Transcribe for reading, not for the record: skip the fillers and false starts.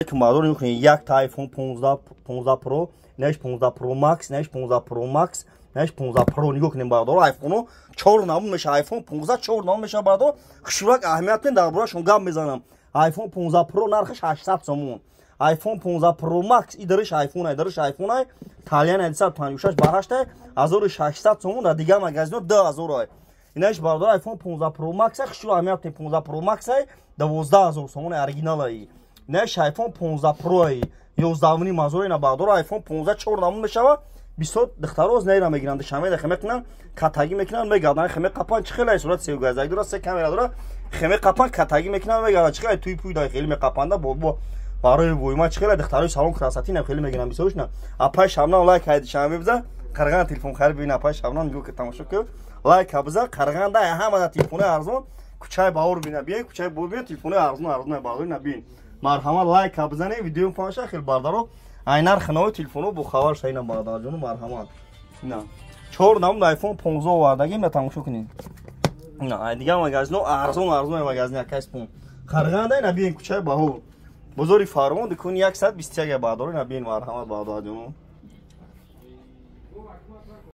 Мардор, якта iPhone 15, 15 Pro, наш 15 Pro Max, наш 15 Pro Max, наш 15 Pro. Нигоҳ кунем, бардор, iPhone чор намуд меша, iPhone 15 чор намуд меша, бардор. Хушрак аҳамият кунед, дар борашон гап мезанам. iPhone 15 Pro нархаш 800 сомон. iPhone 15 Pro Max и дариш iPhone ай, дариш iPhone ай, Италиан 156 ба 8 1600 сомон, дар дигар магазино 2000 ай. Инаш, бардор, iPhone 15 Pro Max ай, хушрак аҳамият кунед, 15 Pro Max ай 12 000 сомон, оригинал ай. Инаш iPhone 15 Pro ай, 11 мазор ина, бардор, iPhone 15 чор намуд мешава. Бисёр духтаро нера мегиранд, душанбе хеме кунанд, катагӣ мекунанд, мегарданд, хеме қапан. Чӣ хеле сурат севгазак дора, се камера дора, хеме қапан, катагӣ мекунанд, мегарданд. Чӣ хеле туй пуй да хеле меқапанда бо барои войма. Чӣ хеле духтарои салон красоты на хеле мегиранд бисёршна. Апай Шабнам, лайк ҳай душанбе биза, Қарған телефон харид бибин. Апай Шабнам, нигоҳ ки, тамошо ки, лайк биза. Қарғанда ҳама да телефони арзон, кӯчаи Баҳор бина, биен кӯчаи Баҳор, биен, телефони арзон, арзон баҳор на бин. Марҳамат, лайк бизанед, видео фаҳмаша. Хел бардаро, ай нархи нави телефоно бохабар шаина, бародарҷону, марҳамат. На чор намуд iPhone 15 овардагим, на тамошо кунед. На ай дигар магазино арзон, арзон магазин якайспон Қарғанда ина, биен кӯчаи Баҳор, бозори Фармон, дукони 121, бардоро, ина биен, марҳамат, бародарҷону.